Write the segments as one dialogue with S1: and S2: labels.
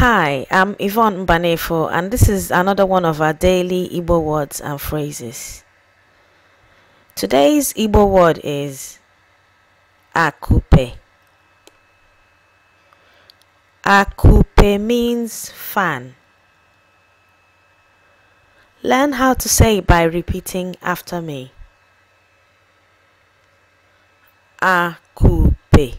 S1: Hi, I'm Yvonne Mbanefo, and this is another one of our daily Igbo words and phrases. Today's Igbo word is akupe. Akupe means fan. Learn how to say it by repeating after me. Akupe.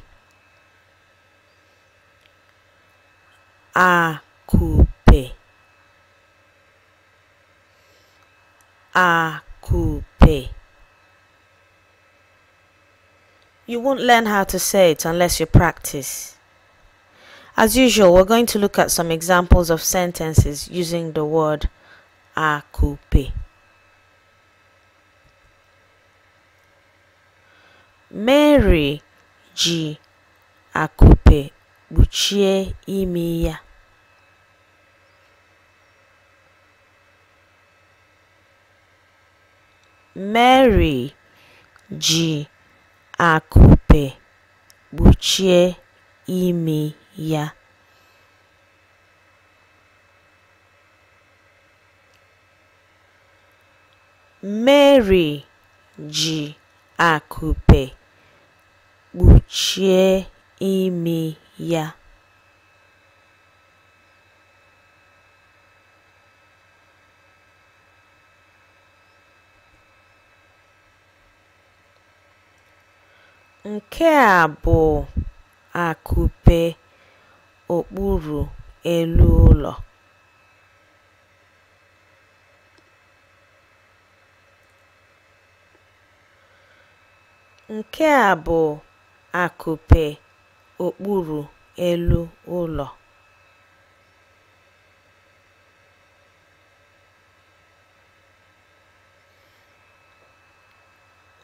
S1: Akupe. Akupe. You won't learn how to say it unless you practice. As usual, we're going to look at some examples of sentences using the word akupe. Mary ji akupe kpuchie imi ya. Mary ji akupe kpuchie imi ya. Mary ji akupe kpuchie imi ya. Nke a bụ akupe okpuru elu ụlọ. Nke a bụ akupe okpuru elu ụlọ.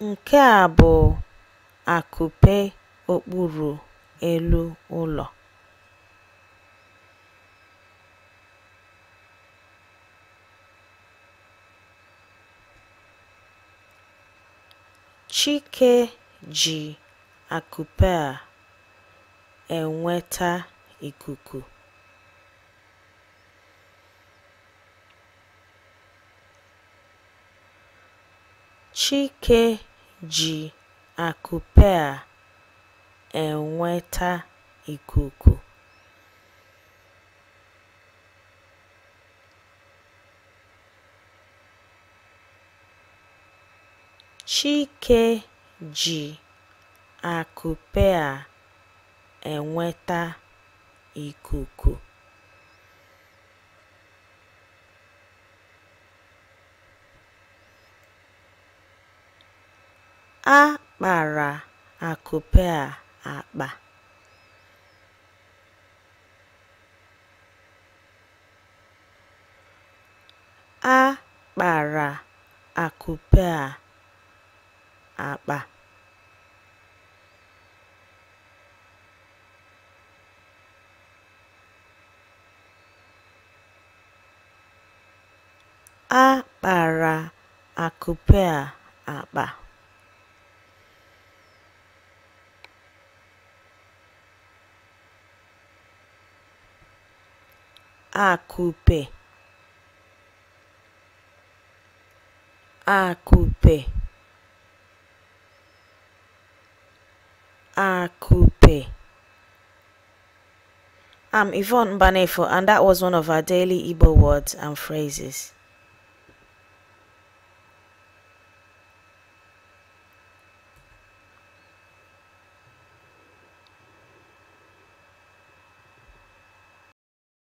S1: Nke a bụ akupe okpuru elu ụlọ. Chike ji akupe a enweta ikuku. Chike ji akupe a enweta ikuku. Chike ji akupe a enweta ikuku. A kpara akupe a akpa. A kpara akupe a akpa. A kpara akupe a akpa. Akupe. Akupe. Akupe. I'm Yvonne Mbanefo, and that was one of our daily Igbo words and phrases.